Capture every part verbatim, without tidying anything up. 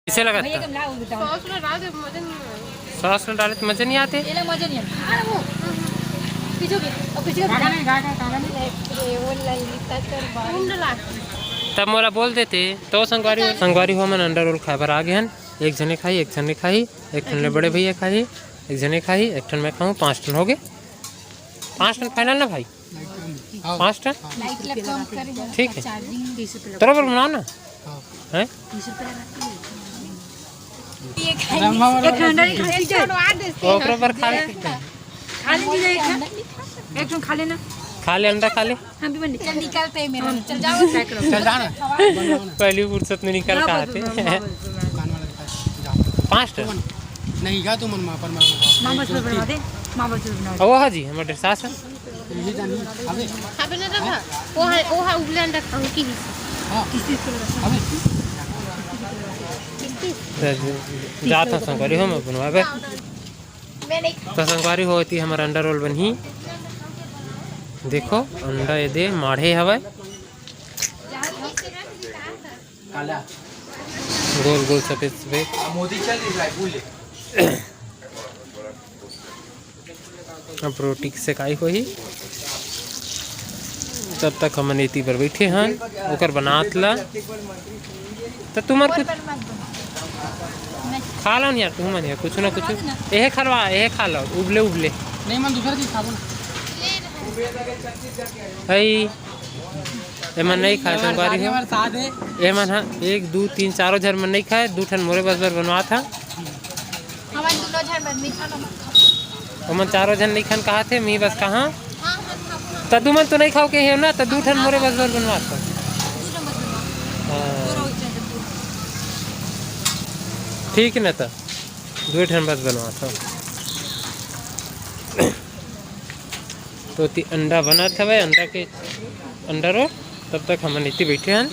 कइसे लगत हे? सॉस में डाल दे, मजा नहीं आवे। सॉस में डाले तो मजा नहीं आथे। ये ला मजा नहीं आवे। हाँ, वो। पीछे के, अब पीछे के। काका नहीं, काका, काका नहीं। ये वो ललिता कर बारी। तब मोला बोल देते, तो संगवारी हो, संगवारी हो, हमन अंडा रोल खाए बर आ गे हन। एक झने खाही, एक झने खाही, एक ठन ले बड़े भैया खाही, एक झने खाही, एक ठन मैं खाहूँ, पाँच ठन हो गे। पाँच ठन फाइनल ना भाई? हाँ। पाँच ठन? लाइट ला कम करे, ठीक है। चार्जिंग। तोरा बर बनाओ ना। हाँ। हैं? ये खाई, एक अंडा ही खाई, चल। ओकरे बर खा ले। खा ले, एक ठन। एक ठन खा लेना। खा ले, अंडा खा ले। हम भी बन चल, निकलते हैं मेरा। चल जाओ। चल जाना। पहली फुर्सत में निकल के आते। पाँच ठन। नहीं गा तुमन माँ पर माँ बस में बनवा दे, माँ बस में बनवा दे। ओ हाँ जी, हमारे सास है। अबे ना रखा। वो है, वो है उबले अंडा खाऊं की। हाँ। अबे। जात हँव संगवारी हो, मैं बनवाबे। तो संगवारी हो, एती हमर अंडा रोल बनही। देखो, अंडा ये दे माढ़े हवय। काला। गोल गोल सफेद सफेद। आ, मोदी चल रही है, भूल ले। अब रोटी के सेकाई होही, तब तक हमन एती बर बैठे हन, ओकर बनात ला। त तुमन कुछ खा लो न यार, तुमन यार, कुछ ना कुछ। एहे खलवा, एहे खा लो, उबले उबले। नहीं, मन दूसरा चीज खाबो ना। हई। एमन नहीं खाए, संगवारी हो। एमन ह एक, दू, तीन, चारों झन मन नहीं खाए, दू ठन मोरे बस बर बनवात ह। हमन दूनों झन बर मीठा नमक खाबो। ओमन चारों झन नहीं खान कहा थे, मी बस कहा। हाँ, हमन खाबो ना। त तुमन तो नहीं खाओ के हे ना, त दू ठन मोरे बस बर बनवात ह। दू ठन बस बनवा। हाँ। ठीक है ना, त दू ठन बस बनवात ह। तो ती अंडा बनत हवय, अंडा के, अंडा रो, तब तक हमन इति बैठे हन।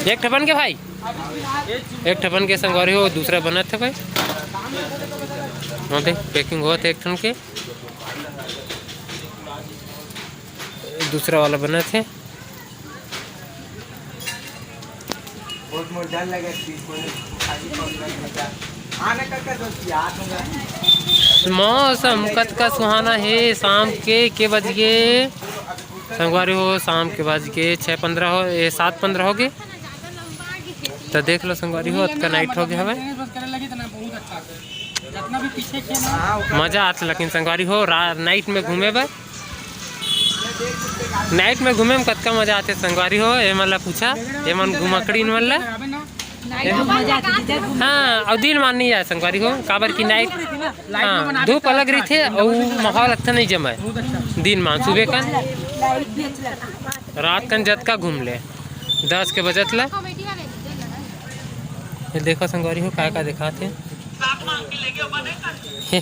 एक ठपन के भाई, एक ठपन के संगवारी हो, दूसरा बनत हवय। वहाँ पे packing होत हे एक ठन के, दूसरा वाला बनत हे। बहुत मोर डर लगे कि कोई खाली कौन लग जाता। आने का क्या दोस्त याद होगा। मौसम कतका सुहाना हे, शाम के, के बज गे? संगवारी हो, शाम के बज गे छः पंद्रह हो, ए, सात पंद्रह हो गे। त देख लो संगवारी हो, अतका night हो गे हवय। मजा आथे लेकिन संगवारी हो, रा-, night में घूमे बर। Night में घूमे में कतका मजा आथे संगवारी हो, एमन ला पूछा, एमन घुमकड़ी मन ला। हाँ, अउ दिन मान नहीं आए संगवारी हो, काबर कि night, हाँ, धूप अलग रहिथे अउ माहौल अच्छा नहीं जमे। दिन मान सुबह कन, रात कन जतका घूम ले, दस के बजत ला। ये देखो संगवारी हो, का का दिखात हे। हे।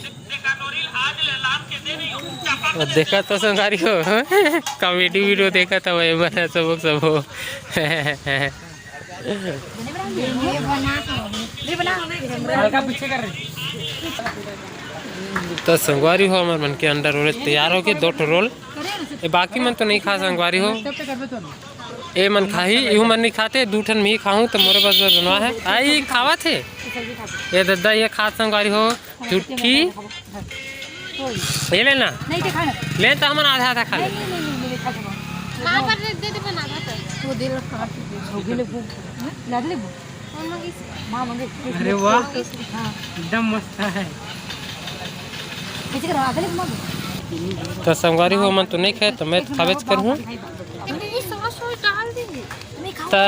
अब देखा तो संगवारी हो, comedy video देखा था वही बना सबो सबो। हल्का पीछे कर रहे। तो संगवारी हो, हमर मन के अंडा रोल तैयार हो के दो ठो रोल। ए, बाकी मन तो नहीं खा संगवारी हो। ए मन खाही, इहू मन नहीं खाते, दू ठन मी खाहूँ तो मोरे बस बस बनवा है। आ, ई खावत हे। ये दद्दा, ये खात संगवारी हो, चुटकी। ये ले ना। नहीं, दिखा ना। ले तो हमन आधा आधा खा ले। नहीं, नहीं, नहीं, नहीं, नहीं, खा सकता। माँ पर दे दे, बना दे तो। वो दे लो, कहाँ से दे? वो भी ले वो। हाँ? ला दे वो। माँ मंगे। अरे वाह। हाँ। एकदम मस्त है। कैसे करो? आधा ले माँ। तो संगवारी हो, मन तो नहीं खाए, तो मैं तो खाबेच करहूँ। ये सॉस वॉस डाल दीजिए। नहीं खाओ। तो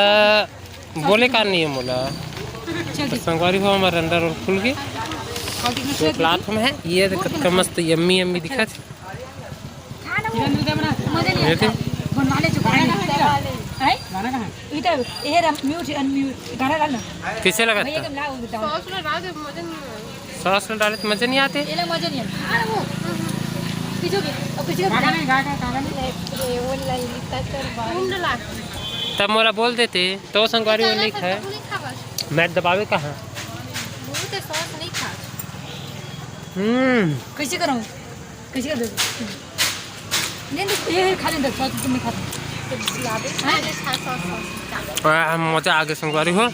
बोले का नहीं है मोला। चल तो ठीक। संगवारी हो, हमारा अंडा रोल खुल गई। और कितना तो प्लेट में है, ये देख, कतका मस्त yummy yummy दिखत हे। खा ना वो। मजा नहीं ये आता। देख। बनवा ले चुका है। हैं? गाना कहाँ है? इधर, ये रहा, mute, unmute, गाना डाल ना। कैसे लगा भैया था? कम लाओ, बताओ। सॉस में डाल दे, मजा नहीं आया। सॉस में डाले तो मजा नहीं आते। ये ला मजा नहीं आता। खा ना वो। पीछे के, अब पीछे के। गाना नहीं, गाना, गाना नहीं। ये वो ललिता कर बारी। तब मोला बोल देते। तो संगवारी हो नहीं खाए। मैं दबावे कहाँ? हम्म। कैसे करूँ? कैसे कर दे? नहीं, नहीं, ये, ये खा लेंगे, सॉस तुम नहीं खाता। आह, मजा आ गे संगवारी हो।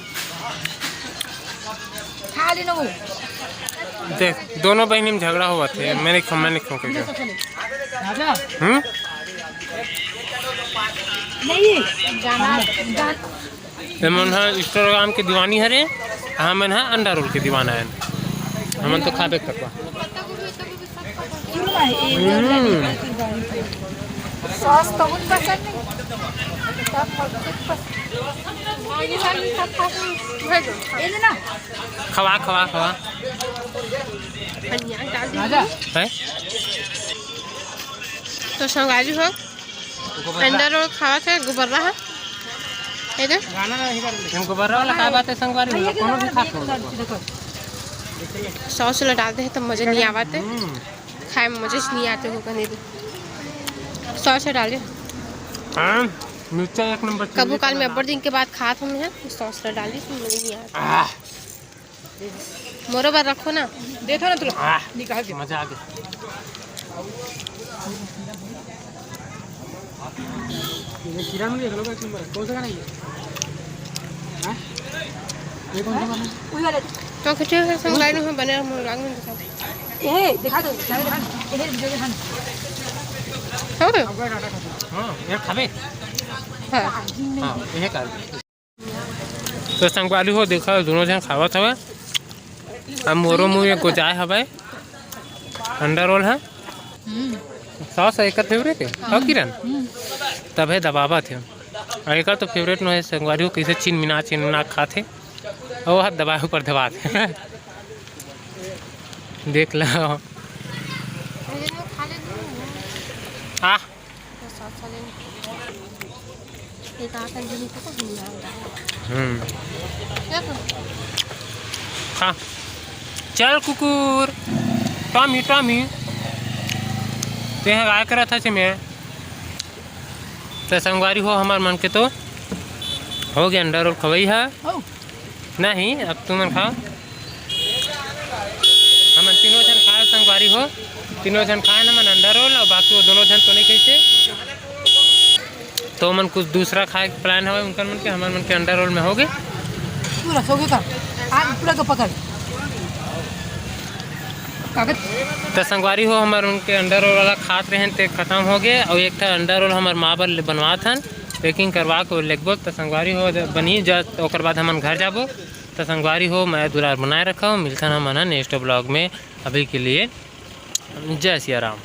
खा लेना वो। देख, दोनों बहिनी में झगड़ा होवत हे, मैं नहीं खाऊं, मैं नहीं खाऊं करके। हम्म? नहीं, गाना, गाना। ये मन हा Instagram के दीवानी हरे, हमन हा अंडा रोल के दीवाना हन। हमन तो खाबे करबा। सॉस तो बहुत पसंद नहीं। सब पसंद। ये ना। खवा, खवा, खवा। धनिया डाल दीजिए। हैं? तो संगवारी हो, अंडा रोल खावा थे, गुबर्रा है। ये दे। हम गुबर्रा वाला का बात है संगवारी हो, कोनो भी खा सकते हो। सॉस ला डाल दे तो मजा नहीं आवा थे। हम्म। खाए में मजे से नहीं आते हो कहीं भी। सॉस डाले। हाँ, मिर्चा एक नंबर चीज कभू काल में बना। अब्बड़ दिन के बाद खात हूँ मैं, सॉस डाली तो मजे नहीं आता। आह। मोरो बार रखो ना। देखो ना तुला। आह, निकाल के। मजा आ गया। ये खीरा में देख लो, एक नंबर है। कौन सा खाना है ये? हाँ? ये कौन सा खाना है? वही वाला। तो कुछ संगवारी हो बने हम vlog में दिखा। ए, दिखा दो, दिखा दो, दिखा दो। ये वीडियो दिखा दो। हाँ। अब टाटा खा दो। हाँ, ये खाबे। हाँ। हाँ, ये खा। तो संगवारी हो, देखा, दोनों झन खावत हवे। अब मोरो मुँह में गोजाए हवे अंडा रोल है। हम्म। सॉस है एकर फेवरेट है। हाँ। और किरण? हम्म। तभे दबावत है। और एकर तो फेवरेट नो है संगवारी हो, कैसे छिनमिना छिनमिना खाथे। और हाथ दबाए ऊपर दबात है। देख लो। आ। हम्म। हाँ। चल कुकुर, टॉमी, टॉमी। तें गाय करत हस मैं। तो संगवारी हो, हमर मन के तो हो गया अंडा रोल खवई है। नहीं, अब तुमन खाओ। हमन तीनों झन खाए संगवारी हो, तीनों झन खाए हमन अंडा रोल, और बाकी वो दोनों झन तो नहीं कहिसे। तो मन कुछ दूसरा खाए के प्लान हवे उनकर मन के, हमर मन के अंडा रोल में हो गए। पूरा सो गए का? आज पूरा का पकड़। कागज। तो संगवारी हो, हमर उनके अंडा रोल वाला खात रहन ते खत्म हो गए, और एक ठा अंडा रोल हमर माँ बर ले बनवात हन, पैकिंग करवा के लेगबो। तो संगवारी हो, जब बनी जा, तो ओकर बाद हमन घर जाबो। तो संगवारी हो, मया दुलार बनाए रखव। मिलथन हमन ह नेक्स्ट ब्लॉग में। अभी के लिए जय सिया राम।